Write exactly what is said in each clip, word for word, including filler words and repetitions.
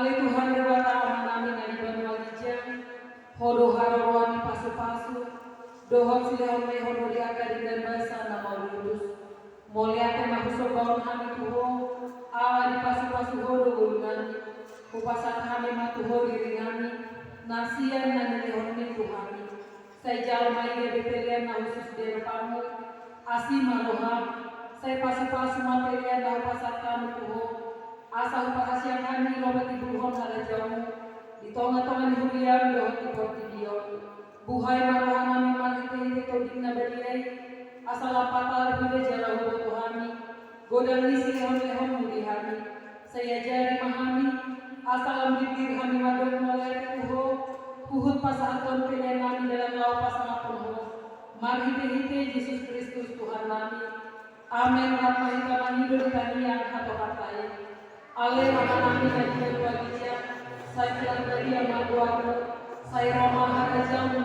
Ale Tuhan Debata Amanami na di banua ginjang, Ho do haroroan ni pasupasu dohot silehonlehon di angka denggan basa na mauliutus. Mauliate ma husombaon hami tu Ho, ala dipasupasu Ho do ngolunami. Hupasahat hami ma tu Ho dirinami, na sian na nilehonMi tu hami. Sai jalo ma i gabe pelean na hushus di adopanMu. Asi ma rohaM. Sai pasupasu ma pelean na hupasahat hami tu Ho, asa huparhasiang hami lomo ni buluhon harajaonMu di tongatonga ni huriaM dohot di portibi on. Buhai ma rohanami marhitehite Tondi na badia i, asa lam patar huida jala huboto hami godang ni silehonlehonMu di hami. Sai ajari ma hami, asa lam dirbir hami mandok mauliate tu Ho, huhut pasahathon peleannami dalan laho pasangaphon Ho, marhitehite Jesus Kristus Tuhannami. Amen. Rap ma hita mangido di tangiang hatopan i. Ale Amanami na di banua ginjang, sai pinarbadia ma goarMu, sai ro ma harajaonMu,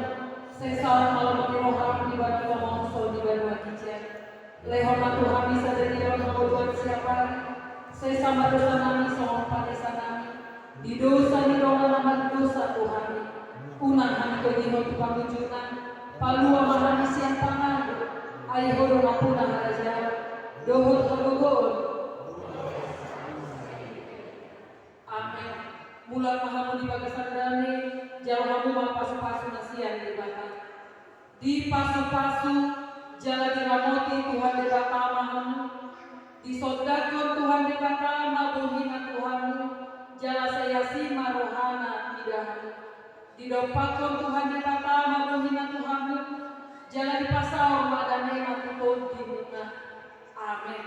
sai saut ma lomo ni rohaM di banua tonga on songon di banua ginjang. Lehon ma tu hami sadari on hangoluan siapari, sesa ma dosanami songon panesanami di dosa ni dongan na mardosa tu hami. Unang hami togihon tu pangunjunan, palua ma hami sian pangago, ai Ho do nampuna harajaon dohot hagogoon. Amen. Mulak ma hamu di bagasan dame, jalo hamu ma pasupasu na sian Debata. Dipasupasu jala diramoti Tuhan Debata ma hamu. Disondangkon Tuhan Debata ma bohiNa tu hamu, jala sai asi ma rohaNa mida hamu. Didompakkon Tuhan Debata ma bohiNa tu hamu, jala dipasaor ma dameNa tu tondimuna. Amen.